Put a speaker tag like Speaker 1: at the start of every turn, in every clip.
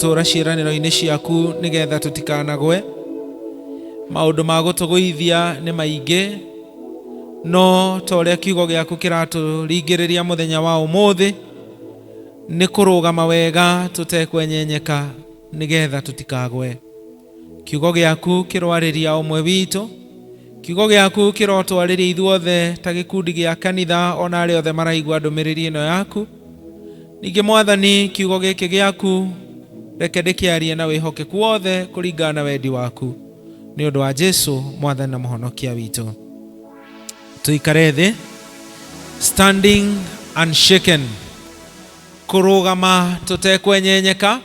Speaker 1: Tũgũtũũra ciĩranĩro-inĩ ciaku nĩgetha tũtikanagwe. Maũndũ ma gũtũgũithia nĩ maingĩ, no ta ũrĩa kiugo gĩaku kĩratũringĩrĩria mũthenya wa ũmũthĩ, nĩ kũrũgama wega tũtekwenyenyeka nĩgetha tũtikagwe. Kiugo gĩaku kĩroarĩria ũmwe witũ, kiugo gĩaku kĩrotwarĩria ithuothe ta gĩkundi gĩa kanitha ona arĩa othe maraigua ndũmĩrĩri ĩno yaku. Ningĩ Mwathani, kiugo gĩkĩ gĩaku reke ndĩkĩarie na wĩhokeku wothe kũringana na wendi waku, nĩ ũndũ wa Jesu Mwathani na Mũhonokia witũ. Tũikare thĩ. Standing unshaken, kũrũgama tũtekwenyenyeka,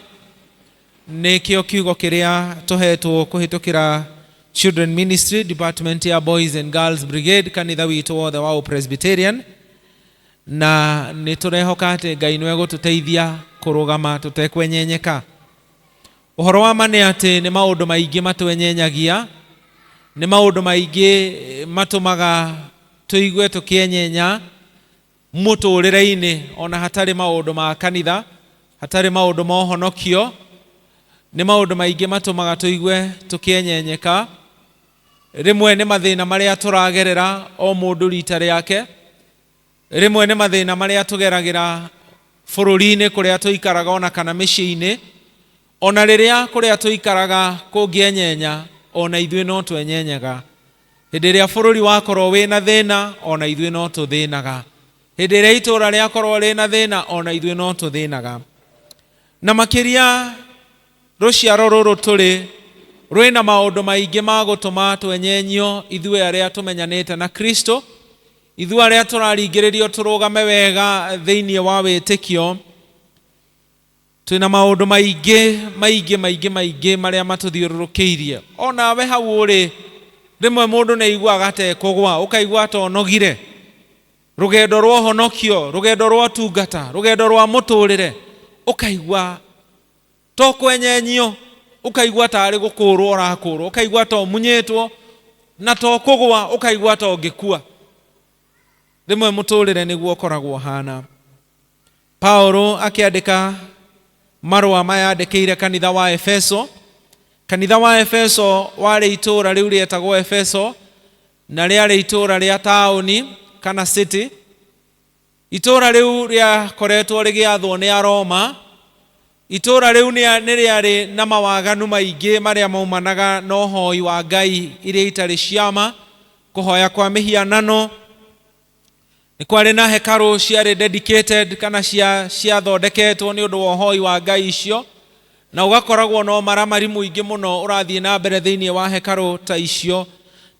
Speaker 1: nĩkĩo kiugo kĩrĩa tũhetwo kũhĩtũkĩra Children Ministry Department ya Boys and Girls Brigade kanitha witũ wothe wa Presbyterian, na nĩ tũrehoka atĩ Ngai nĩwe gũtũteithia kũrũgama tũtekwenyenyeka. Ũhoro wa ma nĩ atĩ nĩ maũndũ maingĩ matwenyenyagia, nĩ maũndũ maingĩ matũmaga tũigue tũkĩenyenya mũtũrĩre-inĩ, ona hatarĩ maũndũ ma kanitha, hatarĩ maũndũ ma ũhonokio, nĩ maũndũ maingĩ matũmaga tũigue tũkĩenyenyeka. Rĩmwe nĩ mathĩna marĩa tũragerera o mũndũ rita rĩake, rĩmwe nĩ mathĩna marĩa tũgeragĩra bũrũri-inĩ kũrĩa tũikaraga ona kana mĩciĩ-inĩ, ona rĩrĩa kũrĩa tũikaraga kũngĩenyenya, ona ithuĩ no twenyenyaga. Hĩndĩ ĩrĩa bũrũri wakorwo wĩna thĩna, ona ithuĩ no tũthĩnaga. Hĩndĩ ĩrĩa itũũra rĩakorwo rĩna thĩna, ona ithuĩ no tũthĩnaga. Na makĩria rũciaro rũrũ tũrĩ rwĩna maũndũ maingĩ ma gũtũma twenyenyio ithuĩ arĩa tũmenyanĩte na Kristo, ithuĩ arĩa tũraringĩrĩrio tũrũgame wega thĩinĩ wa wĩtĩkio. Twĩna maũndũ maingĩ maingĩ maingĩ maingĩ marĩa matũthiũrũrũkĩirie. Onawe hau ũrĩ, rĩmwe mũndũ nĩ aiguaga ta ekũgwa, ũkaigua ta ũnogire. Rũgendo rwa ũhonokio, rũgendo rwa ũtungata, rũgendo rwa mũtũrĩre, ũkaigua to kwenyenyio, ũkaigua tarĩ gũkũrwo ũrakũrwo, ũkaigua ta ũmunyĩtwo, na to kũgwa, ũkaigua ta ũngĩkua. Rĩmwe mũtũrĩre nĩguo ũkoragwo ũhana. Paulo akĩandĩka marũa maya andĩkĩire kanitha wa Efeso. Kanitha wa Efeso warĩ itũũra rĩu rĩetagwo Efeso, na rĩarĩ itũũra rĩa taũni kana city. Itũũra rĩu rĩakoretwo rĩgĩathwo nĩ Aroma. Itũũra rĩu nĩ rĩarĩ na mawaganu maingĩ marĩa maumanaga na ũhoi wa ngai iria itarĩ ciama, kũhoya kwa mĩhianano. Nĩ kwarĩ na hekarũ ciarĩ dedicated kana ciathondeketwo nĩ ũndũ wa ũhoi wa ngai icio, na ũgakoragwo na ũmaramari mũingĩ mũno ũrathiĩ na mbere thĩinĩ wa hekarũ ta icio.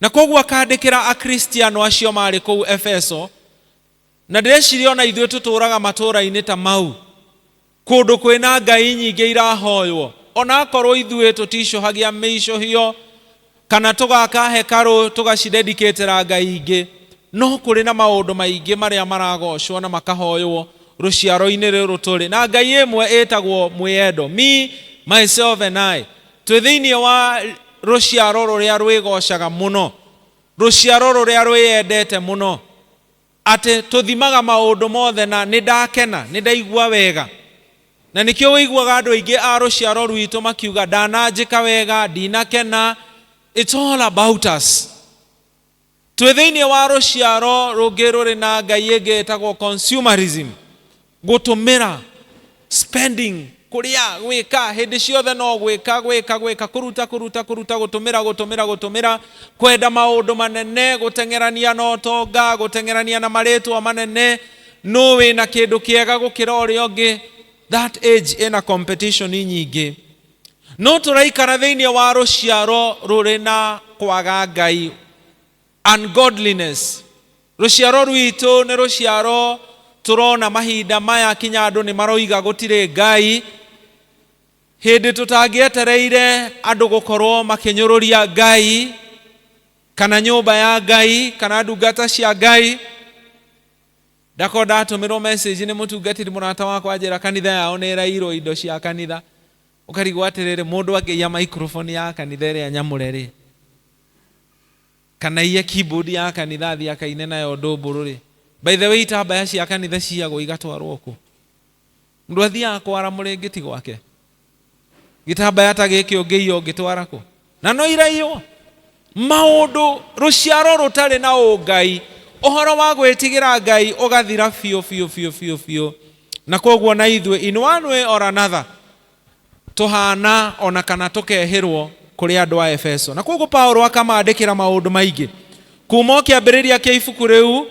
Speaker 1: Na koguo akandĩkĩra Akristiano acio marĩ kũu Efeso, na ndĩreciria ona ithuĩ tũtũũraga matũũra-inĩ ta mau, kũndũ kwĩna ngai nyingĩ irahoywo, ona akorwo ithuĩ tũticũhagia mĩicũhio kana tũgaka hekarũ tũgacidedicatĩra ngai ingĩ, no kũrĩ na maũndũ maingĩ marĩa maragocwo na makahoywo rũciaro-inĩ rũrũ tũrĩ. Na ngai ĩmwe ĩtagwo mwĩyendo, me, myself and I. Twĩ thĩinĩ wa rũciaro rũrĩa rwĩgocaga mũno, rũciaro rũrĩa rwĩyendete mũno, atĩ tũthimaga maũndũ mothe na nĩ ndakena, nĩ ndaigua wega. Na nĩkĩo ũiguaga andũ aingĩ a rũciaro rwitũ makiuga ndananjĩka wega, ndinakena. It's all about us. Twĩ thĩinĩ wa rũciaro rũngĩ rũrĩ na ngai ĩngĩ ĩtagwo consumerism, gũtũmĩra, spending, kũrĩa, gwĩka, hĩndĩ ciothe no gwĩka, gwĩka, gwĩka, kũruta, kũruta, kũruta, gũtũmĩra, gũtũmĩra, gũtũmĩra, kwenda maũndũ manene, gũteng'erania na ũtonga, gũteng'erania na marĩtwa manene, nũ wĩna kĩndũ kĩega gũkĩra ũrĩa ũngĩ. That age ĩna competition nyingĩ. No tũraikara thĩinĩ wa rũciaro rũrĩ na kwaga Ngai, ungodliness. Rũciaro rwitũ nĩ rũciaro tũrona mahinda maya kinya andũ nĩ maroiga gũtirĩ Ngai. Hĩndĩ tũtangĩetereire andũ gũkorwo makĩnyũrũria Ngai kana nyũmba ya Ngai kana ndungata cia Ngai. Ndakorwo ndatũmĩrwo message nĩ mũtungatĩri mũrata wakwa anjĩra kanitha yao nĩ ĩrairwo indo cia kanitha. Ũkarigwo atĩrĩrĩ, mũndũ angĩiya microphone ya kanitha ĩrĩa nyamũre rĩ, kana iye keyboard ya kanitha athiĩ akaine nayo ndũmbũrũ rĩ, by the way itambaya cia kanitha ciyagwo igatwarwo kũ? Mũndũ athiaga kwara mũrĩngĩti gwake. Gĩtambaya ta gĩkĩ ũngĩiywo ũngĩtwara kũ? Na no iraiywo. Maũndũ, rũciaro rũtarĩ na ũngai, ũhoro wa gwĩtigĩra Ngai ũgathira biũ biũ biũ biũ biũ. Na kwoguo na ithuĩ in one way or another tũhana ona kana tũkehĩrwo kũrĩ andũ a Efeso. Na kwoguo Paulo akamandĩkĩra maũndũ maingĩ. Kuma o kĩambĩrĩria kĩa ibuku rĩu,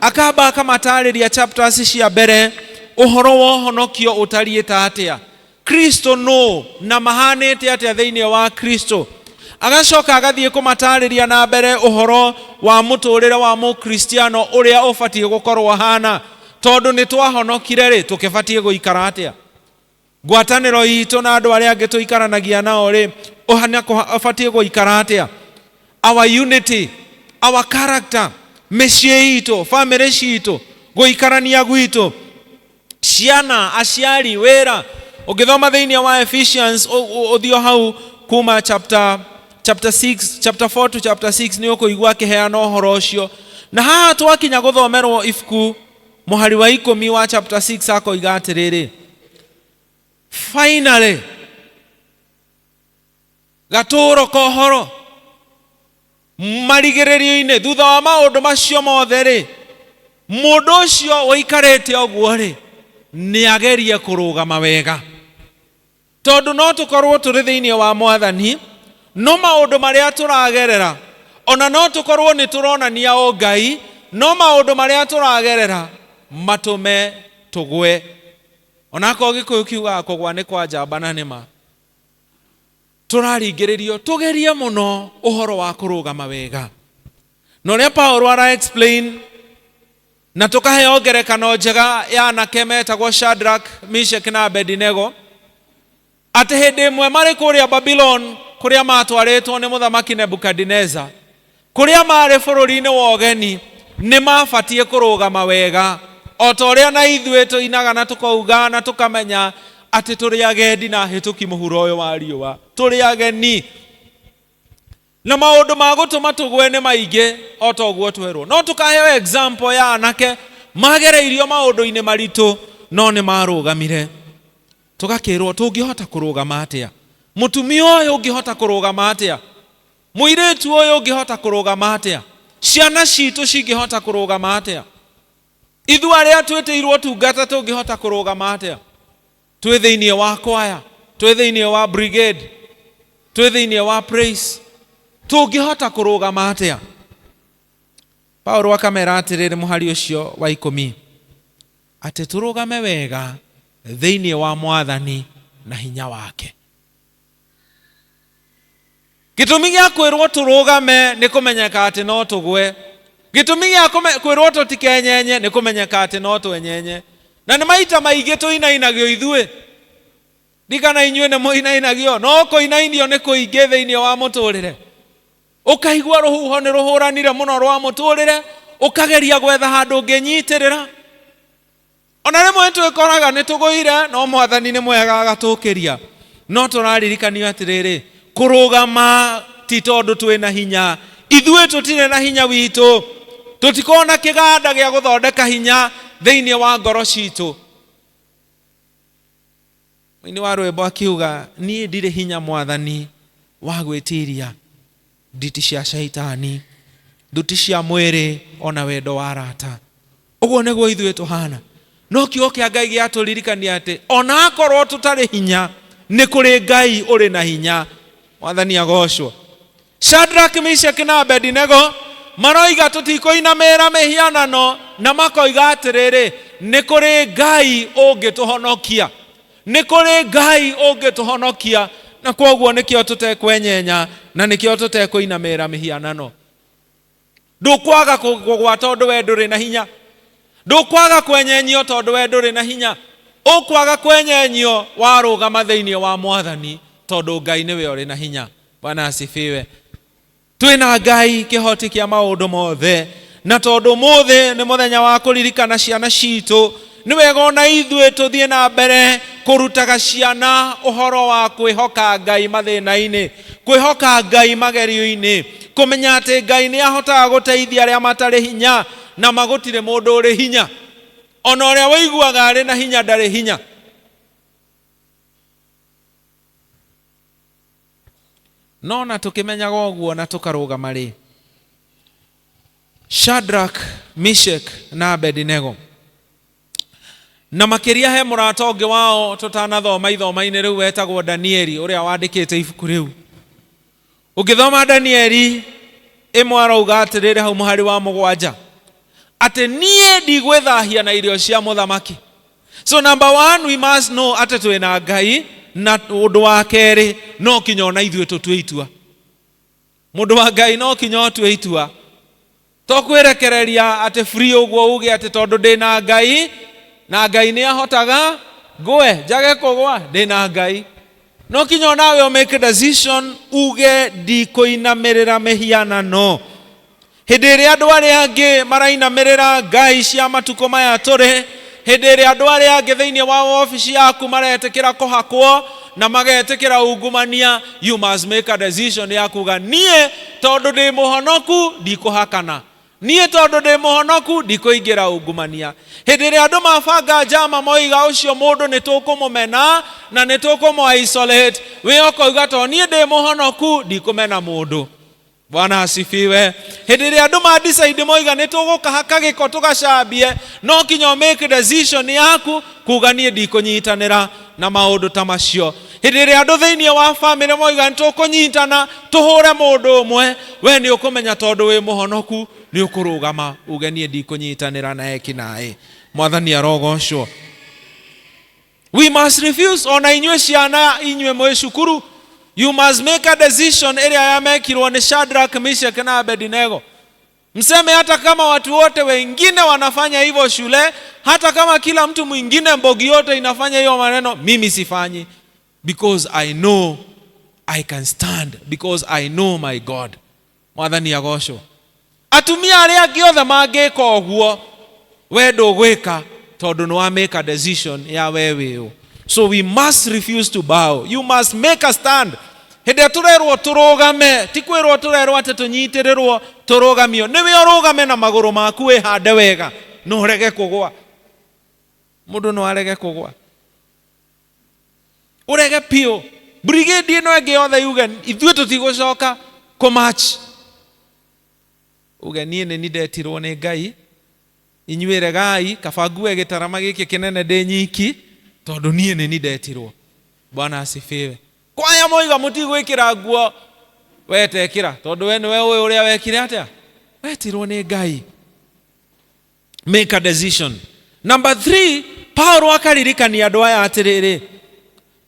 Speaker 1: akamba akamatarĩria chapters cia mbere ũhoro wa ũhonokio ũtariĩ ta atĩa. Kristo nũ na mahanĩte atĩa thĩinĩ wa Kristo. Agacoka agathiĩ kũmatarĩria na mbere ũhoro wa mũtũrĩre wa mũkristiano ũrĩa ũbatiĩ gũkorwo hana. Tondũ nĩ twahonokire rĩ, tũkĩbatiĩ gũikara atĩa? Ngwatanĩro itũ na andũ arĩa angĩ tũikaranagia nao rĩ, ũbatiĩ gũikara atĩa? Our unity, our character, mĩciĩ itũ, famĩlĩ citũ, gũikarania gwitũ, ciana, aciari, wĩra. Ũngĩthoma thĩinĩ wa Ephesians ũthiĩ hau kuma chapter 6, chapter 4 to chapter 6 nĩ ũkũigua akĩheana ũhoro ũcio. Na haha twakinya gũthomerwo ibuku mũhari wa 10 wa chapter 6 akoiga atĩrĩrĩ, finally gatũro kohoro marigĩrĩrio-inĩ thutha wa maũndũ macio mothe rĩ, mũndũ ũcio ũikarĩte ũguo rĩ, nĩ agerie kũrũgama wega. Tondũ no tũkorwo tũrĩ thĩinĩ wa mwathani, no maũndũ marĩa tũragerera, ona no tũkorwo nĩ tũronania ũngai, no maũndũ marĩa tũragerera matũme tũgwe. Onakorwo Gĩkũyũ kiugaga kũgwa nĩ kwa njamba na nĩma, tũraringĩrĩrio tũgerie mũno ũhoro wa kũrũgama wega. Na ũrĩa Paulo ara explain na tũkaheo ngerekano njega ya anake metagwo Shadrach, Meshach na Abednego, atĩ hĩndĩ ĩmwe marĩ kũrĩa Babylon kũrĩa matwarĩtwo nĩ mũthamaki Nebukadineza, kũrĩa marĩ bũrũri-inĩ wa ũgeni, nĩ mabatiĩ kũrũgama wega o ta ũrĩa na ithuĩ tũinaga na tũkauga na tũkamenya atĩ tũrĩ agendi na hĩtũki mũhuro ũyũ wa riũa, tũrĩ ageni na maũndũ ma gũtũma tũgwe nĩ maingĩ o ta ũguo twerwo. No tũkaheo example ya anake magereirio maũndũ-inĩ maritũ no nĩ marũgamire. Tũgakĩrwo tũngĩhota kũrũgama atĩa? Mũtumia ũyũ ũngĩhota kũrũgama atĩa? Mũirĩtu ũyũ ũngĩhota kũrũgama atĩa? Ciana citũ cingĩhota kũrũgama atĩa? Ithuĩ arĩa twĩtĩirwo tungata tũngĩhota kũrũgama atĩa? Twĩ thĩinĩ wa kwaya, twĩ thĩinĩ wa brigade, twĩ thĩinĩ wa praise, tũngĩhota kũrũgama atĩa? Paulo akamera atĩrĩrĩ mũhari ũcio wa 10, atĩ tũrũgame wega thĩinĩ wa mwathani na hinya wake. Gĩtũmi gĩa kwĩrwo tũrũgame nĩ kũmenyeka atĩ no tũgwe. Gĩtũmi gĩa kwĩrwo tũtikenyenye nĩ kũmenyeka atĩ no twenyenye. Na nĩ maita maingĩ tũinainagio ithuĩ. Ndikana inyuĩ nĩ mũinainagio, no kũinainio nĩ kũingĩ thĩinĩ wa mũtũrĩre. Ũkaigua rũhuho nĩ rũhũranire mũno rwa mũtũrĩre, ũkageria gwetha handũ ũngĩnyitĩrĩra. Ona rĩmwe twĩkoraga nĩ tũgũire, no mwathani nĩ mwega agatũkĩria. No tũraririkanio atĩrĩrĩ, kũrũgama ti tondũ twĩna hinya. Ithuĩ tũtirĩ na hinya witũ, tũtikoragwo na kĩganda gĩa gũthondeka hinya thĩinĩ wa ngoro citũ. Mũini wa rwĩmbo akiuga, niĩ ndirĩ hinya mwathani wa gwĩtiria nditi cia shaitani, thuti cia mwĩrĩ ona wendo wa arata. Ũguo nĩguo ithuĩ tũhana. No kiugo kĩa Ngai gĩatũririkania atĩ ona akorwo tũtarĩ hinya, nĩ kũrĩ Ngai ũrĩ na hinya. Mwathani agocwo. Shadrach, Meshach na Abednego maroiga tũtikũinamĩrĩra mĩhianano, na makoiga atĩrĩrĩ, nĩ kũrĩ Ngai ũngĩtũhonokia, nĩ kũrĩ Ngai ũngĩtũhonokia, na kwoguo nĩkĩo tũtekwenyenya na nĩkĩo tũtekũinamĩrĩra mĩhianano. Ndũkwaga kũgwa tondũ we ndũrĩ na hinya, ndũkwaga kwenyenyio tondũ we ndũrĩ na hinya, ũkwaga kwenyenyio warũgama thĩinĩ wa mwathani tondũ Ngai nĩwe ũrĩ na hinya. Bwana asifiwe. Twĩna Ngai kĩhoti kĩa maũndũ mothe, na tondũ ũmũthĩ nĩ mũthenya wa kũririkana ciana citũ, nĩ wega ona ithuĩ tũthiĩ na mbere kũrutaga ciana ũhoro wa kwĩhoka Ngai mathĩna-inĩ, kwĩhoka Ngai magerio-inĩ, kũmenya atĩ Ngai nĩ ahotaga gũteithia arĩa matarĩ hinya, na ma gũtirĩ mũndũ ũrĩ hinya. Ona ũrĩa ũiguaga arĩ na hinya ndarĩ hinya. No na tũkĩmenyaga ũguo na tũkarũgama rĩ, Shadrach, Meshach na Abednego na makĩria he mũrata ũngĩ wao tũtanathoma ithoma-inĩ rĩu wetagwo Danieli ũrĩa wandĩkĩte ibuku rĩu. Ũngĩthoma Danieli ĩmwe arauga atĩrĩrĩ hau mũhari wa 7 atĩ niĩ ndigwĩthahia na irio cia mũthamaki. So number one, we must know atĩ twĩna Ngai, na ũndũ wa kerĩ no kinya ona ithuĩ tũtue itua. Mũndũ wa Ngai no kinya ũtue itua, to kwĩrekereria atĩ free ũguo uge atĩ tondũ ndĩna Ngai na Ngai nĩ ahotaga ngũe njage kũgwa, ndĩna Ngai. No kinya onawe ũ make decision uge ndikũinamĩrĩra mĩhianano. Hĩndĩ ĩrĩa andũ arĩa angĩ marainamĩrĩra ngai cia matukũ maya tũrĩ, hĩndĩ ĩrĩa andũ arĩa angĩ thĩinĩ wa wabici yaku maretĩkĩra kũhakwo na magetĩkĩra ungumania, you must make a decision ya kuga niĩ tondũ ndĩ mũhonoku ndikũhakana, niĩ tondũ ndĩ mũhonoku ndikũingĩra ungumania. Hĩndĩ ĩrĩa andũ mabanga njama moiga ũcio mũndũ nĩ tũkũmũmena na nĩ tũkũmũ isolate, wĩ ũkoiga to niĩ ndĩ mũhonoku ndikũmena mũndũ. Bwana asifiwe. Hĩndĩ ĩrĩa andũ ma decide moiga nĩ tũgũkahaka gĩko tũgacambie, no kinya ũ make decision yaku kuga niĩ ndikũnyitanĩra na maũndũ ta macio. Hĩndĩ ĩrĩa andũ thĩinĩ wa famĩlĩ moiga nĩ tũkũnyitana tũhũre mũndũ ũmwe, we nĩ ũkũmenya tondũ wĩ mũhonoku nĩ ũkũrũgama uge niĩ ndikũnyitanĩra na ekinaĩ. Mwathani arogocwo. We must refuse. Ona inyuĩ ciana, inyuĩ mwĩ cukuru, you must make a decision ĩrĩa yamekirwo nĩ Shadrach, Meshach na Abednego. Mseme hata kama watu wote wengine wanafanya hivyo shule, hata kama kila mtu mwingine mbogi yote inafanya hiyo maneno, mimi sifanyi, because I know I can stand, because I know my God. Mwathani agocwo. Atumia arĩa angĩ othe mangĩka ũguo, we ndũgwĩka tondũ nĩ wa make a decision ya we wĩũ. So we must refuse to bow. You must make a stand. Hĩndĩ ĩrĩa tũrerwo tũrũgame, ti kwĩrwo tũrerwo atĩ tũnyitĩrĩrwo tũrũgamio, nĩwe ũrũgame na magũrũ maku wĩhande wega na ũrege kũgwa. Mũndũ no arege kũgwa, ũrege biũ. Brigade ĩno ĩngĩ yothe yuge ithuĩ tũtigũcoka kũmach, uge niĩ nĩ ndetirwo nĩ Ngai, inyuĩ regai, kaba ngue gĩtarama gĩkĩ kĩnene ndĩ nyiki tondũ niĩ nĩ ndetirwo. Bwana asifiwe. Kwaya moiga mũtigwĩkĩra nguo, wetekĩra tondũ we nĩwe ũĩ ũrĩa wekire atĩa, wetirwo nĩ Ngai. Make a decision. Number 3, Paulo akaririkania andũ aya atĩrĩrĩ,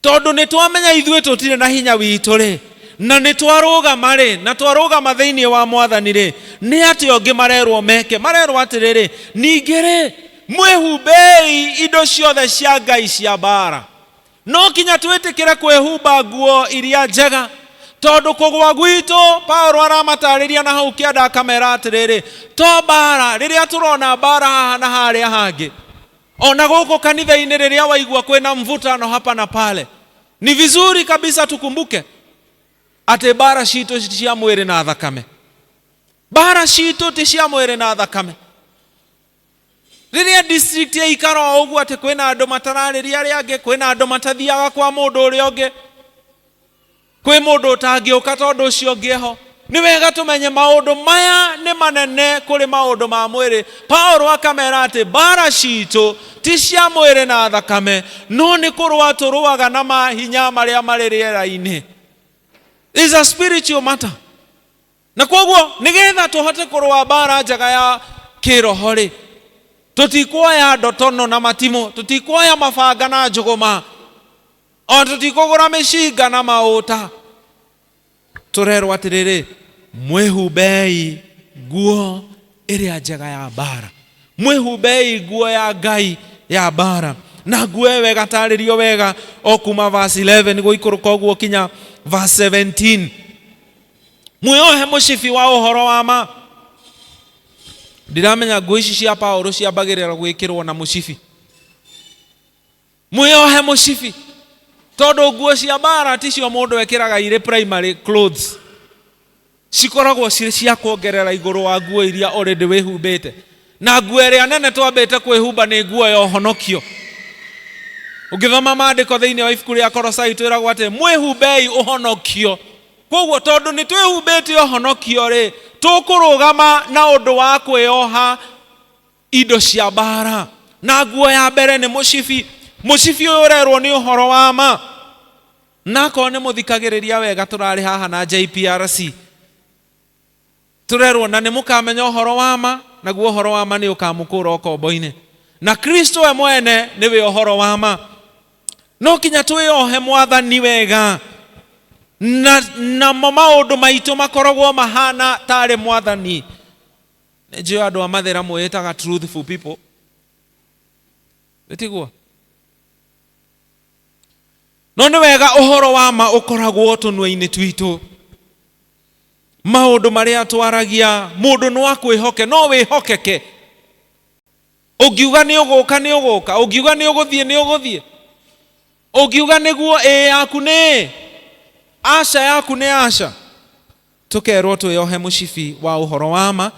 Speaker 1: tondũ nĩ twamenya ithuĩ tũtirĩ na hinya witũ rĩ, na nĩ twarũgama rĩ, na twarũgama thĩinĩ wa Mwathani rĩ, nĩ atĩa ũngĩ marerwo meke? Marerwo atĩrĩrĩ, ningĩ rĩ, mwĩhumbei indo ciothe cia Ngai cia mbara. No kinya twĩtĩkĩre kwĩhumba nguo iria njega, tondũ kũgwa gwitũ, Paulo aramatarĩria na hau kĩanda akamera atĩrĩrĩ, to mbara, rĩrĩa tũrona mbara haha na harĩa hangĩ, ona gũkũ kanitha-inĩ rĩrĩa waigua kwĩna mvutano hapa na pale, ni vizuri kabisa tukumbuke atĩ mbara citũ ti cia mwĩrĩ na thakame. Mbara citũ ti cia mwĩrĩ na thakame. Rĩrĩa district yaikara o ũguo atĩ kwĩna andũ matararĩria arĩa angĩ, kwĩna andũ matathiaga kwa mũndũ ũrĩa ũngĩ, kwĩ mũndũ ũtangĩũka tondũ ũcio ũngĩ eho, nĩ wega tũmenye maũndũ maya nĩ manene kũrĩ maũndũ ma mwĩrĩ. Paulo akamera atĩ mbara citũ ti cia mwĩrĩ na thakame, no nĩ kũrũa tũrũaga na mahinya marĩa marĩ rĩera-inĩ. Is a spiritual matter. Na koguo nĩgetha tũhote kũrũa mbara njega ya kĩroho rĩ, tũtikuoya ndotono na matimũ, tũtikuoya mabanga na njũgũma, o tũtikũgũra mĩcinga na maũta. Tũrerwo atĩrĩrĩ, mwĩhumbei nguo ĩrĩa njega ya mbara, mwĩhumbei nguo ya Ngai ya mbara. Na nguo ĩyo ĩgatarĩrio wega o kuma verse 11 gũikũrũka ũguo kinya verse 17. Mwĩohe mũcibi wa ũhoro wa ma. Ndiramenya nguo ici cia Paulo ciambagĩrĩra gwĩkĩrwo na mũcibi. Mwĩohe mũcibi, tondũ nguo cia mbara ticio mũndũ ekĩraga irĩ primary clothes, cikoragwo cirĩ cia kuongerera igũrũ wa nguo iria already wĩhumbĩte. Na nguo ĩrĩa nene twambĩte kwĩhumba nĩ nguo ya ũhonokio. Ũngĩthoma maandĩko thĩinĩ wa ibuku rĩa Kolosai twĩragwo atĩ mwĩhumbei ũhonokio. Koguo tondũ nĩ twĩhumbĩte ũhonokio rĩ, tũkũrũgama na ũndũ wa kwĩyoha indo cia mbara. Na nguo ya mbere nĩ mũcibi. Mũcibi ũyũ ũrerwo nĩ ũhoro wa ma. Na akorwo nĩ mũthikagĩrĩria wega, tũrarĩ haha na JPRC, tũrerwo na nĩ mũkamenya ũhoro wa ma, naguo ũhoro wa ma nĩ ũkamũkũra ũkombo-inĩ. Na Kristo we mwene nĩwe ũhoro wa ma. No kinya twĩyohe Mwathani wega, na namo maũndũ maitũ makoragwo mahana tarĩ Mwathani. Nĩ njũĩ andũ a Mathĩra mwĩĩtaga truthful people, nĩtiguo? No nĩ wega ũhoro wa ma ũkoragwo tũnua-inĩ twitũ. Maũndũ marĩa twaragia, mũndũ no akwĩhoke, no wĩhokeke. Ũngiuga nĩ ũgũka, nĩ ũgũka. Ũngiuga nĩ ũgũthiĩ, nĩ ũgũthiĩ. Ũngiuga nĩguo, ĩĩ yaku nĩ ĩĩ, aca yaku nĩ aca. Tũkerwo twĩyohe mũcibi wa ũhoro wa ma,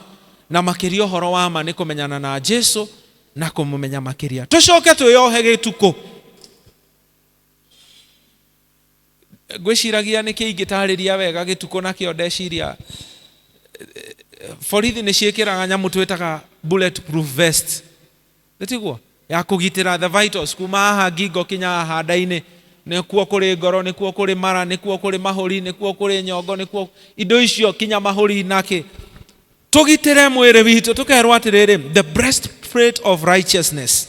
Speaker 1: na makĩria ũhoro wa ma nĩ kũmenyana na Jesu na kũmũmenya makĩria. Tũcoke twĩyohe gĩtukũ. Ngwĩciragia nĩkĩ ingĩtarĩria wega gĩtukũ nakĩo, ndeciria borithi nĩ ciĩkĩraga nyamũ twĩtaga bulletproof vest, nĩtiguo? Ya kũgitĩra the vitals kuma haha ngingo kinya haha nda-inĩ. Nĩkuo kũrĩ ngoro, nĩkuo kũrĩ mara, nĩkuo kũrĩ mahũri, nĩkuo kũrĩ nyongo, nĩkuo indo icio kinya mahũri nakĩ. Tũgitĩre mwĩrĩ witũ, tũkerwo atĩrĩrĩ, the breastplate of righteousness,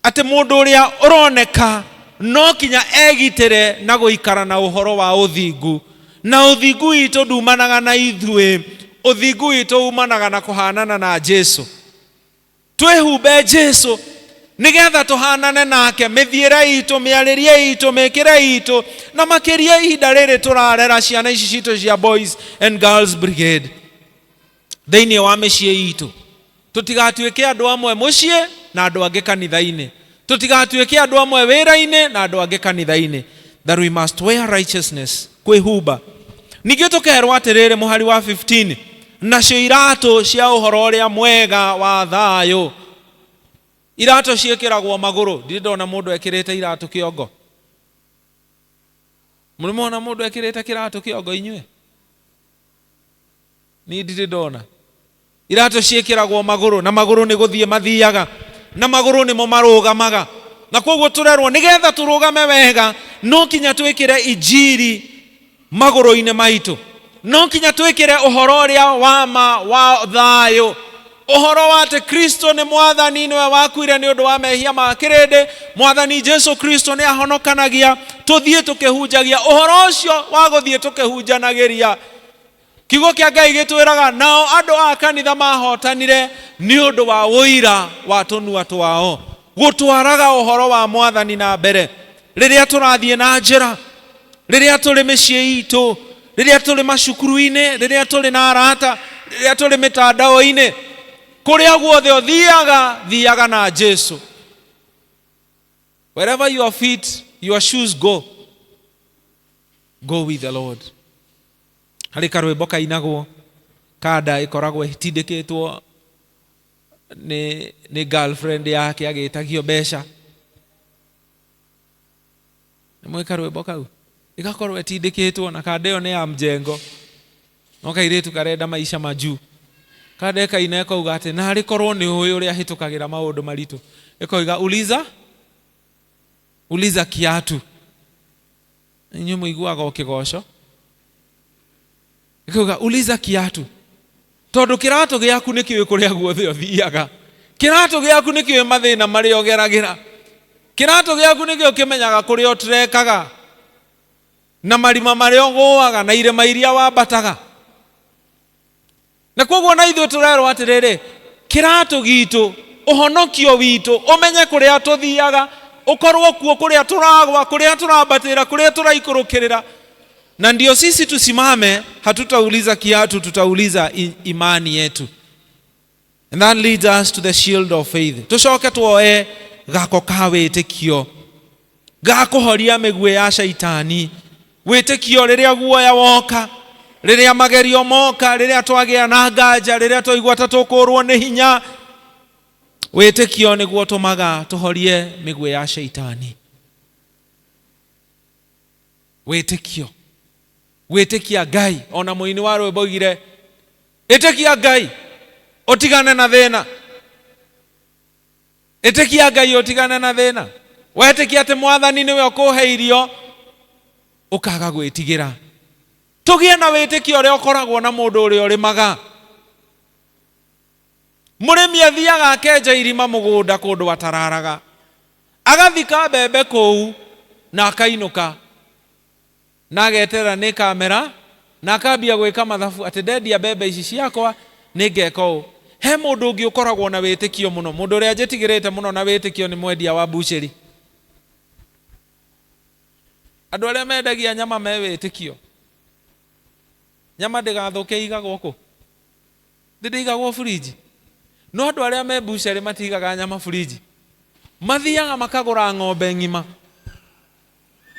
Speaker 1: atĩ mũndũ ũrĩa ũroneka no kinya egitĩre na gũikara na ũhoro wa ũthingu. Na ũthingu witũ ndumanaga na ithuĩ, ũthingu witũ umanaga na kũhanana na Jesu. Twĩhumbe Jesu nĩgetha tũhanane nake mĩthiĩre itũ, mĩarĩrie itũ, mĩkĩre itũ, na makĩria ihinda rĩrĩ tũrarera ciana ici citũ cia Boys and Girls Brigade thĩinĩ wa mĩciĩ itũ. Tũtigatuĩke andũ amwe mũciĩ na andũ angĩ kanitha-inĩ, tũtigatuĩke andũ amwe wĩra-inĩ na andũ angĩ kanitha-inĩ, that we must wear righteousness, kwĩhumba. Ningĩ tũkerwo atĩrĩrĩ, mũhari wa 15, nacio iratũ cia ũhoro ũrĩa mwega wa thayũ. Iratũ ciĩkĩragwo magũrũ. Ndirĩ ndona mũndũ ekĩrĩte iratũ kĩongo. Mũrĩ mona mũndũ ekĩrĩte kĩratũ kĩongo inyuĩ? Niĩ ndirĩ ndona. Iratũ ciĩkĩragwo magũrũ, na magũrũ nĩ gũthiĩ mathiaga, na magũrũ nĩmo marũgamaga. Na koguo tũrerwo nĩgetha tũrũgame wega, no kinya twĩkĩre injiri magũrũ-inĩ maitũ, no kinya twĩkĩre ũhoro ũrĩa wa ma wa thayũ, ũhoro wa atĩ Kristo nĩ Mwathani, nĩwe wakuire nĩ ũndũ wa mehia ma kĩrĩndĩ, Mwathani Jesu Kristo nĩ ahonokanagia. Tũthiĩ tũkĩhunjagia ũhoro ũcio wa gũthiĩ tũkĩhunjanagĩria. Kiugo kĩa Ngai gĩtwĩraga nao andũ a kanitha mahotanire nĩ ũndũ wa ũira wa tũnua twao, gũtwaraga ũhoro wa Mwathani na mbere rĩrĩa tũrathiĩ na njĩra, rĩrĩa tũrĩ mĩciĩ itũ, rĩrĩa tũrĩ macukuru-inĩ, rĩrĩa tũrĩ na arata, rĩrĩa tũrĩ mĩtandao-inĩ. Kũrĩa guothe ũthiaga, thiaga na Jesu. Wherever your feet, your shoes go, go with the Lord. Harĩ karwĩmbo kainagwo, kanda ĩkoragwo ĩtindĩkĩtwo nĩ girlfriend yake agĩtagio mbeca. Nĩ mwĩ karwĩmbo kau? Ĩgakorwo ĩtindĩkĩtwo na kanda ĩyo nĩ ya mjengo, no kairĩtu karenda maisha majuu. Kanda ĩkaina ĩkauga atĩ narĩ korwo nĩ ũĩ ũrĩa hĩtũkagĩra maũndũ maritũ. Ĩkoiga uliza, uliza kiatu. Inyuĩ mũiguaga o kĩgoco. Ĩkauga uliza kiatu, tondũ kĩratũ gĩaku nĩ kĩũĩ kũrĩa guothe ũthiaga, kĩratũ gĩaku nĩ kĩũĩ mathĩna marĩa ũgeragĩra, kĩratũ gĩaku nĩkĩo kĩmenyaga kũrĩa ũtrekaga na marima marĩa ũgũaga na irĩma iria wambataga. Na koguo na ithuĩ tũrerwo atĩrĩrĩ, kĩratũ gitũ, ũhonokio witũ, ũmenye kũrĩa tũthiaga, ũkorwo kuo kũrĩa tũragwa, kũrĩa tũrambatĩra, kũrĩa tũraikũrũkĩrĩra. Na ndio sisi tusimame, hatutauliza kiatu, tutauliza imani yetu. And that leads us to the shield of faith. Tucoke tuoe gako ka wĩtĩkio ga kũhoria mĩguĩ ya shaitani. Wĩtĩkio rĩrĩa guoya woka, rĩrĩa magerio moka, rĩrĩa twagĩa na nganja, rĩrĩa twaigua ta tũkũrwo nĩ hinya, wĩtĩkio nĩguo tũmaga tũhorie mĩguĩ ya shaitani. Wĩtĩkio. Gwĩtĩkia Ngai, ona mũini wa rwĩmbo oigire, ĩtĩkia Ngai ũtigane na thĩna. Ĩtĩkia Ngai ũtigane na thĩna. Wetĩkia atĩ Mwathani nĩwe ũkũhe irio, ũkaga gwĩtigĩra. Tũgĩe na wĩtĩkio ũrĩa ũkoragwo na mũndũ ũrĩa ũrĩmaga. Mũrĩmi athiaga akenja irima mũgũnda kũndũ atararaga, agathika mbembe kũu na akainũka, na ageterera nĩ ĩkamera, na akambia gwĩka mathabu atĩ ndendia mbembe ici ciakwa nĩ ngeka ũũ. He mũndũ ũngĩ ũkoragwo na wĩtĩkio mũno. Mũndũ ũrĩa njĩtigĩrĩte mũno na wĩtĩkio nĩ mwendia wa mbucĩri. Andũ arĩa mendagia nyama me wĩtĩkio. Nyama ndĩgathũke ĩigagwo kũ? Ndĩigagwo burinji. No andũ arĩa me mbucĩrĩ matigaga nyama burinji. Mathiaga makagũra ng'ombe ng'ima.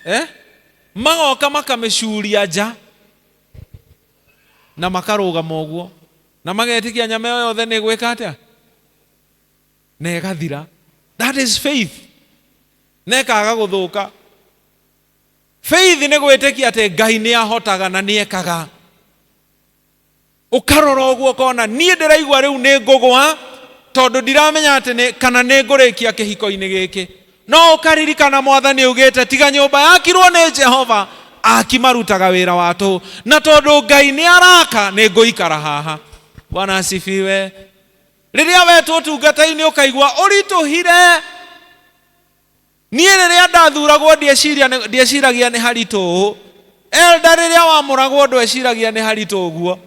Speaker 1: Eh? Magoka makamĩcuria nja na makarũgama ũguo na magetĩkia nyama ĩyo yothe nĩ ĩgwĩka atĩa? Na ĩgathira. That is faith. Na ĩkaga gũthũka. Faith nĩ gwĩtĩkia atĩ Ngai nĩ ahotaga na nĩ ekaga. Ũkarora ũguo ũkona niĩ ndĩraigua rĩu nĩ ngũgwa tondũ ndiramenya atĩ nĩ, kana nĩ ngũrĩkia kĩhiko-inĩ gĩkĩ. No ũkaririkana Mwathani augĩte tiga nyũmba yakirwo nĩ Jehova, aki marutaga wĩra wa tũhũ. Na tondũ Ngai nĩ araka, nĩ ngũikara haha. Bwana asifiwe. Rĩrĩa wetwo ũtungata-inĩ ũkaigua ũritũhire. Niĩ rĩrĩa ndathuragwo ndieciragia nĩ haritũ ũũ. Elder rĩrĩa wamũragwo ndweciragia nĩ haritũ ũguo.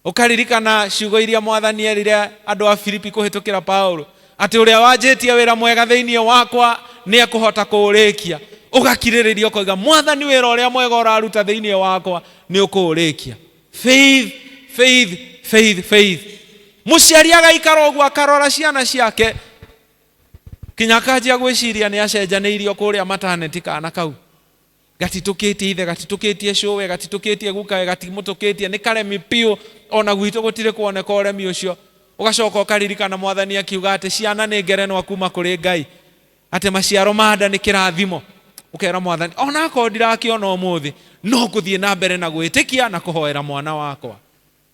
Speaker 1: Ũkaririkana ciugo iria Mwathani erire andũ a Filipi kũhĩtũkĩra Paulo, atĩ ũrĩa wanjĩtie wĩra mwega thĩinĩ wakwa nĩ ekũhota kũũrĩkia. Ũgakirĩrĩria ũkoiga, Mwathani wĩra ũrĩa mwega ũraruta thĩinĩ wakwa nĩ ũkũũrĩkia. Faith, faith, faith, faith. Mũciari agaikara ũguo akarora ciana ciake kinya akanjia gwĩciria nĩ acenjanĩirio kũrĩa maternity kana kau gatitũkĩtie ithe, gatitũkĩtie cũwe, gatitũkĩtie gukawe, gatimũtũkĩtie, nĩ karemi piũ, ona gwitũ gũtirĩ kuoneka ũremi ũcio. Ũgacoka ũkaririkana Mwathani akiuga atĩ ciana nĩ ngerenwa kuma kũrĩ Ngai, atĩ maciaro ma nda nĩ kĩrathimo. Ũkera Mwathani, ona akorwo ndirakĩona ũmũthĩ, no ngũthiĩ na mbere na gwĩtĩkia na kũhoera mwana wakwa.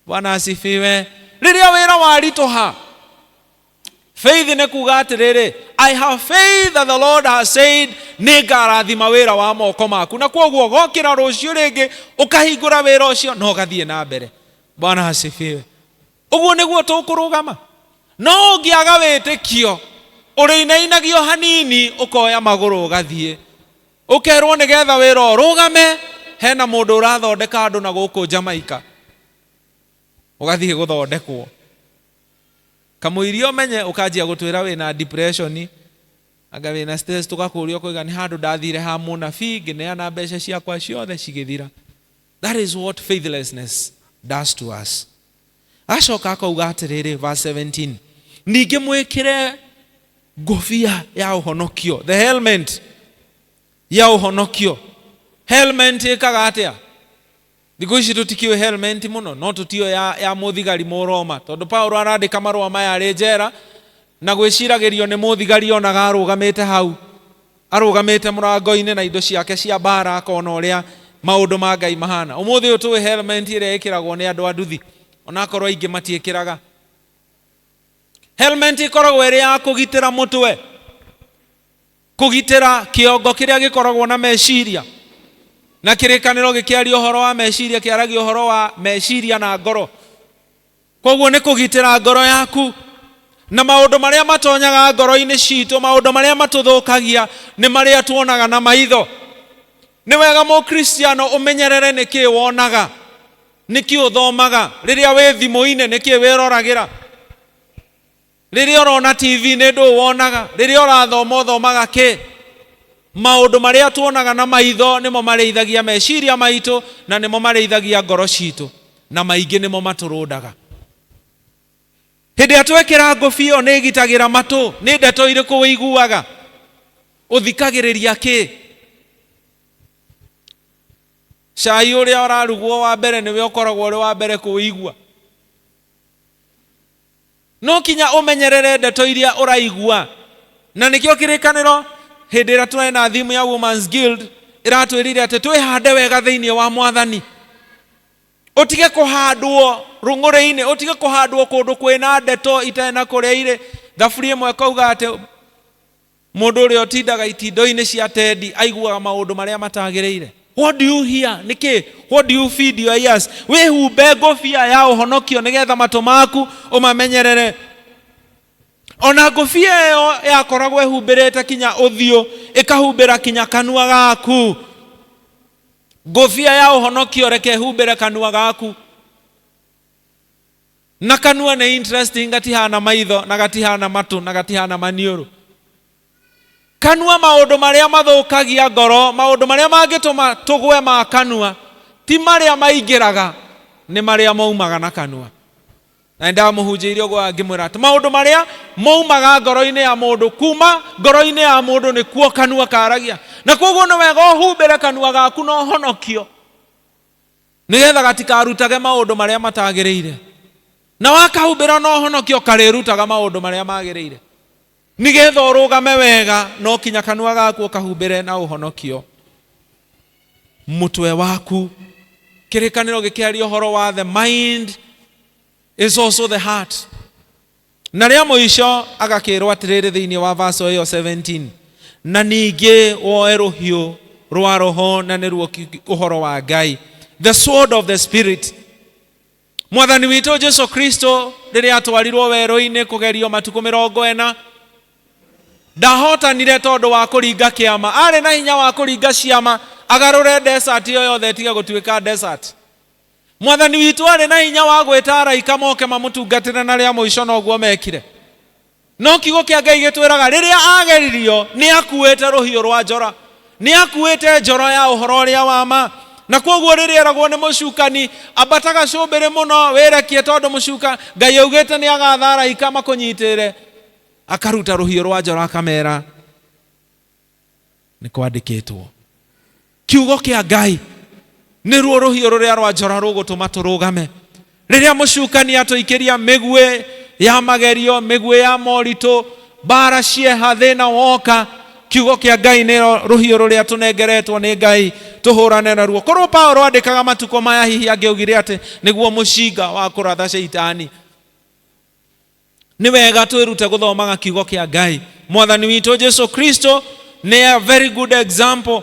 Speaker 1: Bwana asifiwe. Rĩrĩa wĩra waritũha, faith nĩ kuga atĩrĩrĩ, I have faith that the Lord has said nĩ ngarathima wĩra wa moko maku, na kwoguo ũgokĩra rũciũ rĩngĩ ũkahingũra wĩra ũcio na ũgathiĩ na mbere. Bwana asifiwe. Ũguo nĩguo tũkũrũgama. No ũngĩaga wĩtĩkio, ũrĩinainagio hanini ũkoya magũrũ ũgathiĩ. Ũkerwo nĩgetha wĩra ũrũgame, hena mũndũ ũrathondeka andũ na gũkũ Jamaica. Ũgathiĩ gũthondekwo. Kamũiria ũmenye ũkanjia gũtwĩra wĩna depression, anga wĩna stress, tũgakũria ũkoiga nĩ handũ ndathire ha mũnabii ngĩneana mbeca ciakwa ciothe cigĩthira. That is what faithlessness does to us. Acoka akauga atĩrĩrĩ, verse 17, ningĩ mwĩkĩre ngũbia ya ũhonokio, the helmet ya ũhonokio. Helmet ĩkaga atĩa? Thikũ ici tũtikĩũĩ helmet mũno, no tũtiũĩ ya mũthigari Mũroma, tondũ Paulo arandĩka marũa maya arĩ njera, na gwĩciragĩrio nĩ mũthigari onaga arũgamĩte hau, arũgamĩte mũrango-inĩ na indo ciake cia mbara, akona ũrĩa maũndũ ma Ngai mahana. Ũmũthĩ ũyũ tũĩ helmet ĩrĩa ĩkĩragwo nĩ andũ a nduthi, onakorwo aingĩ matiĩkĩraga. Helmet ĩkoragwo ĩrĩ ya kũgitĩra mũtwe, kũgitĩra kĩongo kĩrĩa gĩkoragwo na meciria. Na kĩrĩkanĩro gĩkĩaria ũhoro wa meciria, kĩaragia ũhoro wa meciria na ngoro. Koguo nĩ kũgitĩra ngoro yaku na maũndũ marĩa matonyaga ngoro-inĩ citũ, maũndũ marĩa matũthũkagia nĩ marĩa tuonaga na maitho. Nĩ wega mũkristiano ũmenyerere nĩkĩ wonaga, nĩkĩ ũthomaga, rĩrĩa wĩ thimũ-inĩ nĩkĩ wĩroragĩra, rĩrĩa ũrona TV nĩ ndũ wonaga, rĩrĩa ũrathoma ũthomaga kĩ. Maũndũ marĩa tuonaga na maitho nĩmo marĩithagia meciria maitũ na nĩmo marĩithagia ngoro citũ, na maingĩ nĩmo matũrũndaga. Hĩndĩ ĩrĩa twekĩra ngũbia ĩyo nĩ ĩgitagĩra matũ. Nĩ ndeto irĩkũ ũiguaga? Ũthikagĩrĩria kĩ? Cai ũrĩa ũrarugwo wa mbere nĩwe ũkoragwo ũrĩ wa mbere kũũigua. No kinya ũmenyerere ndeto iria ũraigua. Na nĩkĩo kĩrĩkanĩro hĩndĩ ĩrĩa tũrarĩ na theme ya Women's Guild, Ĩratwĩrire atĩ twĩhande wega thĩinĩ wa Mwathani, ũtige kũhandwo rũng'ũrĩ-inĩ, ũtige kũhandwo kũndũ kwĩna ndeto itarĩ na kũrĩa irĩ. Thaburi ĩmwe ĩkauga atĩ mũndũ ũrĩa ũtindaga itindo-inĩ cia tendi aiguaga maũndũ marĩa matagĩrĩire. What do you hear? Nĩkĩ? What do you feed your ears? Wĩhumbe ngũbia ya ũhonokio nĩgetha matũ maku ũmamenyerere. Ona ngũbia ĩyo yakoragwo ĩhumbĩrĩte kinya ũthiũ, ĩkahumbĩra kinya kanua gaku. Ngũbia ya ũhonokio reke ĩhumbĩre kanua gaku. Na kanua nĩ interesting, gatihana maitho na gatihana matũ na gatihana maniũrũ. Kanua, maũndũ marĩa mathũkagia ngoro, maũndũ marĩa mangĩtũma tũgwe ma kanua, ti marĩa maingĩraga, nĩ marĩa maumaga na kanua. Na nĩndamũhunjĩirie ũguo ngĩmwĩra atĩ maũndũ marĩa maumaga ngoro-inĩ ya mũndũ, kuma ngoro-inĩ ya mũndũ nĩkuo kanua karagia. Na koguo nĩ wega ũhumbĩre kanua gaku na ũhonokio, nĩgetha gatikarutage maũndũ marĩa matagĩrĩire. Na wakahumbĩra na ũhonokio, karĩrutaga maũndũ marĩa magĩrĩire. Nĩgetha ũrũgame wega, no kinya kanua gaku ũkahumbĩre na ũhonokio. Mũtwe waku, Kĩrĩkanĩro gĩkĩaria ũhoro wa the mind is also the heart. Na rĩa mũico agakĩrwo atĩrĩrĩ thĩinĩ wa verse ĩyo 17, na ningĩ woe rũhiũ rwa Roho, na nĩruo ũhoro wa Ngai, the sword of the Spirit. Mwathani witũ Jesu Kristo rĩrĩa atwarirwo werũ-inĩ kũgerio matukũ 40, ndahotanire tondũ wa kũringa kĩama. Arĩ na hinya wa kũringa ciama, agarũre desert ĩyo yothe ĩtige gũtuĩka desert. Mwathani witũ arĩ na hinya wa gwĩta araika moke mamũtungatĩre, na rĩa mũico noguo mekire. No kiugo kĩa Ngai gĩtwĩraga rĩrĩa ageririo nĩ akuĩte rũhiũ rwa njora, nĩ akuĩte njora ya ũhoro ũrĩa wa ma. Na koguo rĩrĩa eragwo nĩ mũcukani, ambata gacũmbĩrĩ mũno wĩrekie, tondũ mũcuka Ngai augĩte nĩ agatha araika makũnyitĩre, akaruta rũhiũ rwa njora akamera, nĩ kwandĩkĩtwo. Kiugo kĩa Ngai nĩruo rũhiũ rũrĩa rwa njora rũgũtũma tũrũgame rĩrĩa mũcukani atũikĩria mĩguĩ ya magerio, mĩguĩ ya moritũ, mbara, cieha, thĩna woka. Kiugo kĩa Ngai nĩ rũhiũ rũrĩa tũnengeretwo nĩ Ngai tũhũrane naruo. Korwo Paulo andĩkaga matukũ maya, hihi angĩaugire atĩ nĩguo mũcinga wa kũratha Shaitani. Nĩ wega twĩrute gũthomaga kiugo kĩa Ngai. Mwathani witũ Jesu Kristo nĩ a very good example.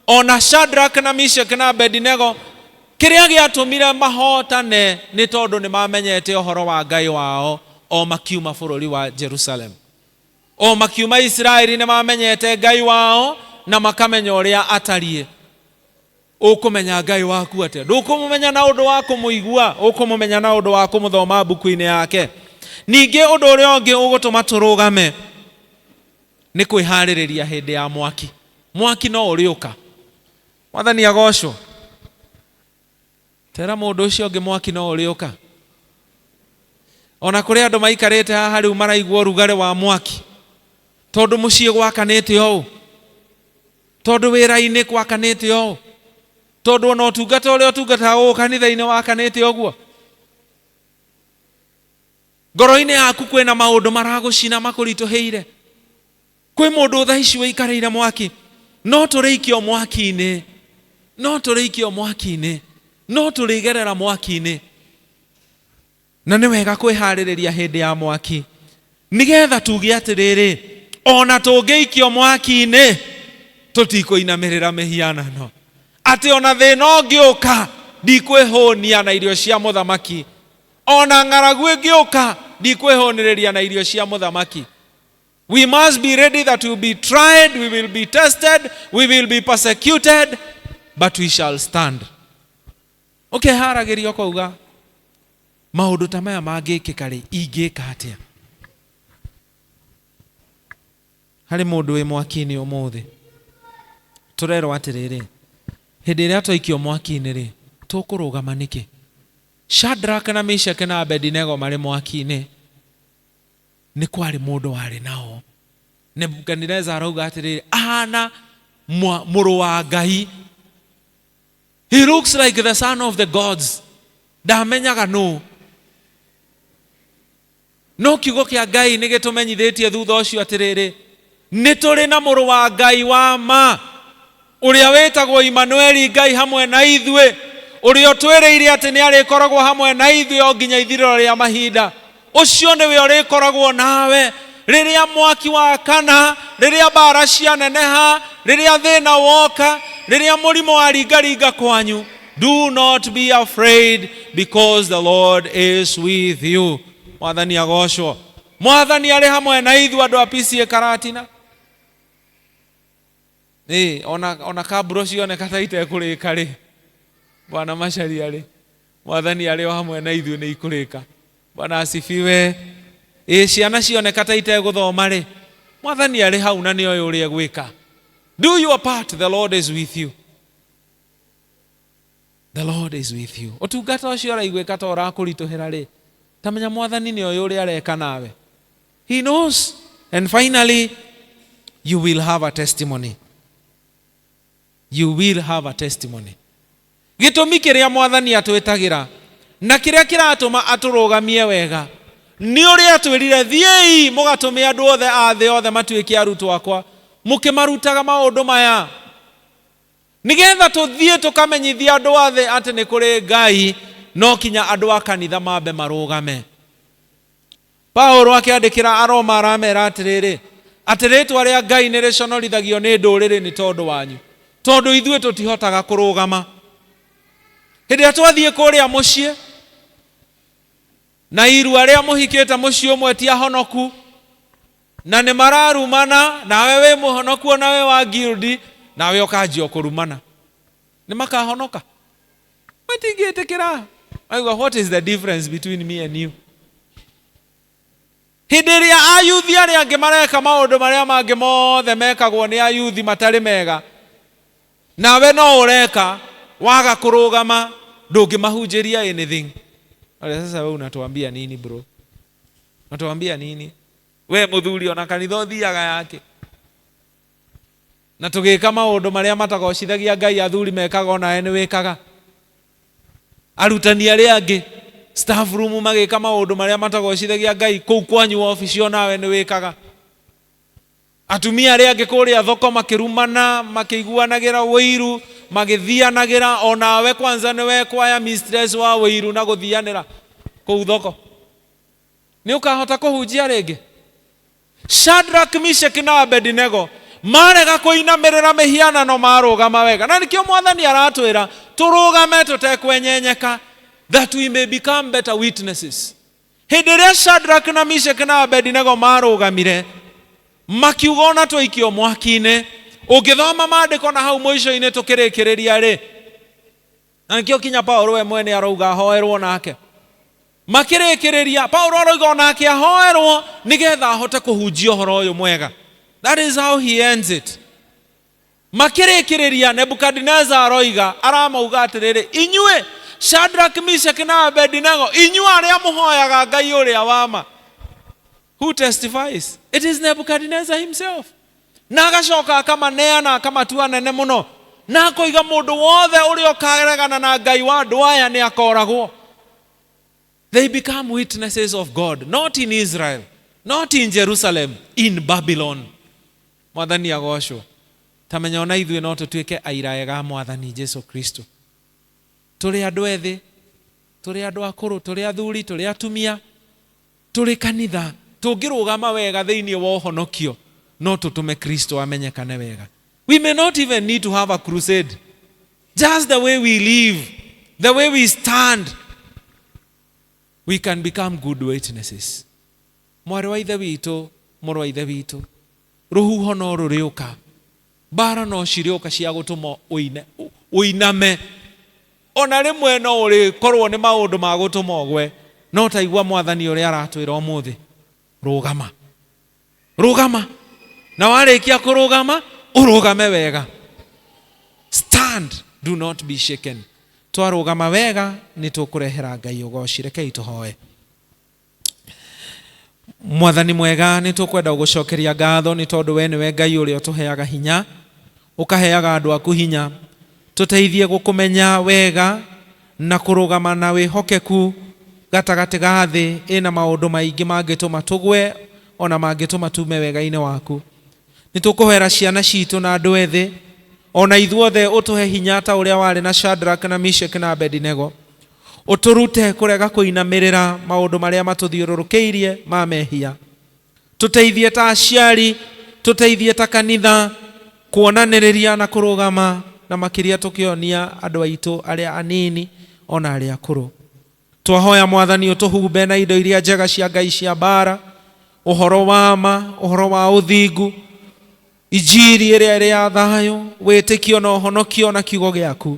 Speaker 1: Ona Shadrach na Meshach na Abednego, kĩrĩa gĩatũmire mahotane nĩ tondũ nĩ mamenyete ũhoro wa Ngai wao. O makiuma bũrũri wa Jerusalem, o makiuma Isiraeli, nĩ mamenyete Ngai wao na makamenya ũrĩa atariĩ. Ũkũmenya Ngai waku atĩa? Ndũkũmũmenya na ũndũ wa kũmũigua, ũkũmũmenya na ũndũ wa kũmũthoma mbuku-inĩ yake. Ningĩ ũndũ ũrĩa ũngĩ ũgũtũma tũrũgame nĩ kwĩharĩrĩria hĩndĩ ya mwaki. Mwaki no ũrĩũka. Mwathani agocwo. Tera mũndũ ũcio ũngĩ, mwaki no ũrĩũka. Ona kũrĩ andũ maikarĩte haha rĩu maraigua ũrugarĩ wa mwaki, tondũ mũciĩ gwakanĩte ũũ, tondũ wĩra-inĩ gwakanĩte ũũ, tondũ ona ũtungata ũrĩa ũtungataga gũkũ kanitha-inĩ wakanĩte ũguo. Ngoro-inĩ yaku kwĩna maũndũ maragũcina makũritũhĩire. Kwĩ mũndũ thaa ici wĩikarĩire mwaki. No tũrĩikio mwaki-inĩ, no tũrĩikio mwaki-inĩ, no tũrĩgerera mwaki-inĩ. Na nĩ wega kwĩharĩrĩria hĩndĩ ya mwaki, nĩgetha tuge atĩrĩrĩ, ona tũngĩikio mwaki-inĩ tũtikũinamĩrĩra mĩhianano, atĩ ona thĩna ũngĩũka ndikwĩhũnia na irio cia mũthamaki, ona ng'aragu ĩngĩũka ndikwĩhũnĩrĩria na irio cia mũthamaki. We must be ready that we will be tried, we will be tested, we will be persecuted, but we shall stand. Ũkeharagĩria ũkauga, maũndũ ta maya mangĩkĩka rĩ, ingĩka atĩa? Harĩ mũndũ wĩ mwaki-inĩ ũmũthĩ? Tũrerwo atĩrĩrĩ, hĩndĩ ĩrĩa twaikio mwaki-inĩ rĩ, tũkũrũgama nĩkĩ? Shadrach na Meshach na Abednego marĩ mwaki-inĩ, nĩ kwarĩ mũndũ warĩ nao. Nebukadineza arauga atĩrĩrĩ, ahana mũrũ wa Ngai. He looks like the son of the gods. Ndamenyaga nũ. No kiugo kĩa Ngai nĩ gĩtũmenyithĩtie thutha ũcio atĩrĩrĩ, nĩ tũrĩ na mũrũ wa Ngai wa ma. Ũrĩa wĩtagwo Imanueli, Ngai hamwe na ithuĩ, ũrĩa ũtwĩrĩire atĩ nĩ arĩkoragwo hamwe na ithuĩ o nginya ithirĩro rĩa mahinda, ũcio nĩwe ũrĩkoragwo nawe rĩrĩa mwaki wakana, rĩrĩa mbara cianeneha, rĩrĩa thĩna woka, rĩrĩa mũrimũ waringaringa kwanyu. Do not be afraid, because the Lord is with you. Mwathani agocwo. Mwathani arĩ hamwe na ithuĩ, andũ a PCA Karatina. Ĩ ona kamburo cioneka ta itekũrĩka rĩ, Bwana Macharia rĩ, Mwathani arĩ o hamwe na ithuĩ, nĩ ikũrĩka. Bwana asifiwe. Ĩ ciana cioneka ta itegũthoma rĩ, Mwathani arĩ hau na nĩoĩ ũrĩa egwĩka. Do your part, the Lord is with you. The Lord is with you. Ũtungata ũcio ũraiguĩka ta ũrakũritũhĩra rĩ, tamenya Mwathani nĩoĩ ũrĩa areka nawe. He knows. And finally, you will have a testimony. You will have a testimony. Gĩtũmi kĩrĩa Mwathani atwĩtagĩra na kĩrĩa kĩratũma atũrũgamie wega nĩ ũrĩa atwĩrire, thiĩi mũgatũme andũ othe a thĩ othe matuĩke arutwo akwa, mũkĩmarutaga maũndũ maya, nĩgetha tũthiĩ tũkamenyithia andũ a thĩ atĩ nĩ kũrĩ Ngai. No kinya andũ a kanitha mambe marũgame. Paulo akĩandĩkĩra Aroma aramera atĩrĩrĩ, atĩ rĩtwa rĩa Ngai nĩ rĩconorithagio nĩ ndũrĩrĩ nĩ tondũ wanyu, tondũ ithuĩ tũtihotaga kũrũgama. Hĩndĩ ĩrĩa twathiĩ kũrĩa mũciĩ na irua rĩa mũhikĩte mũciĩ ũmwe ti ahonoku na nĩ mararumana, nawe wĩ mũhonoku ona wĩ wa guild, nawe ũkanjia kũrumana, nĩ makahonoka? Matingĩtĩkĩra. Auga, "What is the difference between me and you?" Hĩndĩ ĩrĩa ayuthi arĩa angĩ mareka maũndũ marĩa mangĩ mothe mekagwo nĩ ayuthi matarĩ mega, nawe no ũreka, waga kũrũgama, ndũngĩmahunjĩria anything. Wale, sasa we unatuambia nini, bro? Unatuambia nini we mũthuri? Ona kanitha ũthiaga yake na tũgĩka maũndũ marĩa matagocithagia Ngai, athuri mekaga, onawe nĩ wĩkaga. Arutani arĩa angĩ staff room magĩka maũndũ marĩa matagocithagia Ngai, kũu kwanyu obici onawe nĩ wĩkaga. Atumia arĩa angĩ kũrĩa thoko makĩrumana, makĩiguanagĩra wĩiru, magĩthianagĩra, onawe kwanza nĩwe kwaya mistress wa wĩiru na gũthianĩra kũu thoko, nĩ ũkahota kũhunjia rĩngĩ? Shadrach, Meshach na Abednego marega kũinamĩrĩra mĩhianano, marũgama wega, na nĩkĩo Mwathani aratwĩra tũrũgame tũtekwenyenyeka, that we may become better witnesses. Hĩndĩ ĩrĩa Shadrach na Meshach na Abednego marũgamire, makiuga ona twaikio mwaki-inĩ, ũngĩthoma maandĩko na hau mũico-inĩ tũkĩrĩkĩrĩria rĩ, na nĩkĩo kinya Paulo we mwene arauga ahoerwo nake. Makĩrĩkĩrĩria, Paulo aroiga onake ahoerwo nĩgetha ahote kũhunjia ũhoro ũyũ mwega. That is how he ends it. Makĩrĩkĩrĩria, Nebukadineza aroiga, aramauga atĩrĩrĩ, inyuĩ Shadrach, Meshach na Abednego, inyuĩ arĩa mũhoyaga Ngai ũrĩa wa ma. Who testifies? It is Nebukadnezar himself. Na agacoka akamaneana, akamatua nene mũno, na akoiga mũndũ wothe ũrĩa ũkaregana na Ngai wa andũ aya nĩ akoragwo. They become witnesses of God, not in Israel, not in Jerusalem, in Babylon. Mwathani agocwo. Tamenya ona ithuĩ no tũtuĩke aira ega a Mwathani Jesu Kristo. Tũrĩ andũ ethĩ, tũrĩ andũ akũrũ, tũrĩ athuri, tũrĩ atumia, tũrĩ kanitha, tũngĩrũgama wega thĩinĩ wa ũhonokio, no tũtũme Kristo amenyekane wega. We may not even need to have a crusade. Just the way we live, the way we stand, we can become good witnesses. Mwarĩ wa ithe witũ, mũrũ wa ithe witũ, rũhuho no rũrĩũka, mbara no cirĩũka cia gũtũma ũiname, ona rĩmwe no ũrĩkorwo nĩ maũndũ ma gũtũma ũgwe, no taigua Mwathani ũrĩa aratwĩra ũmũthĩ, rũgama, rũgama, na warĩkia kũrũgama, ũrũgame wega. Stand, do not be shaken. Twarũgama wega, nĩ tũkũrehera Ngai ũgoci. Rekei tũhoe. Mwathani mwega, nĩ tũkwenda gũgũcokeria ngatho nĩ tondũ we nĩwe Ngai ũrĩa ũtũheaga hinya, ũkaheaga andũ aku hinya. Tũteithie gũkũmenya wega na kũrũgama na wĩhokeku gatagatĩ ga thĩ ĩna maũndũ maingĩ mangĩtũma tũgwe ona mangĩtũma tume wega-inĩ waku. Nĩ tũkũhoera ciana citũ na andũ ethĩ. Ona ithuothe ũtũhe hinya ta ũrĩa warĩ na Shadrach na Meshach na Abednego. Ũtũrute kũrega kũinamĩrĩra maũndũ marĩa matũthiũrũrũkĩirie ma mehia. Tũteithie ta aciari, tũteithie ta kanitha kuonanĩrĩria na kũrũgama, na makĩria tũkĩonia andũ aitũ arĩa anini ona arĩa akũrũ. Twahoya Mwathani ũtũhumbe na indo iria njega cia Ngai cia mbara, ũhoro wa ma, ũhoro wa ũthingu, injiri ĩrĩa ĩrĩ ya thayũ, wĩtĩkio na ũhonokio na kiugo gĩaku,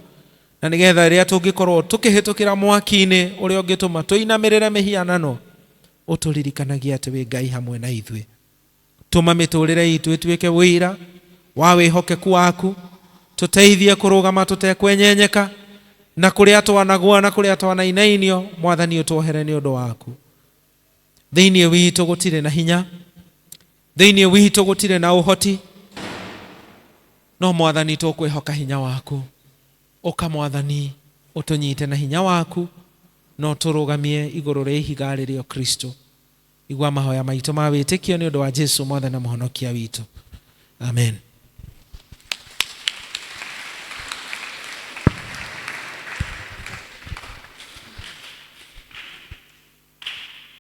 Speaker 1: na nĩgetha rĩrĩa tũngĩkorwo tũkĩhĩtũkĩra mwaki-inĩ ũrĩa ũngĩtũma tũinamĩrĩre mĩhianano, ũtũririkanagie atĩ wĩ Ngai hamwe na ithuĩ. Tũma mĩtũrĩre itũ ĩtuĩke wĩira wa wĩhokeku waku, tũteithie kũrũgama tũtekwenyenyeka, na kũrĩa twanagwa na kũrĩa twanainainio, Mwathani ũtuohere nĩ ũndũ waku. Thĩinĩ witũ gũtirĩ na hinya, thĩinĩ witũ gũtirĩ na ũhoti, no Mwathani tũkwĩhoka hinya waku. Ũka Mwathani ũtũnyite na hinya waku, na ũtũrũgamie igũrũ rĩa ihiga rĩrĩo Kristo. Igua mahoya maitũ ma wĩtĩkio nĩ ũndũ wa Jesu Mwathani na Mũhonokia witũ. Amen.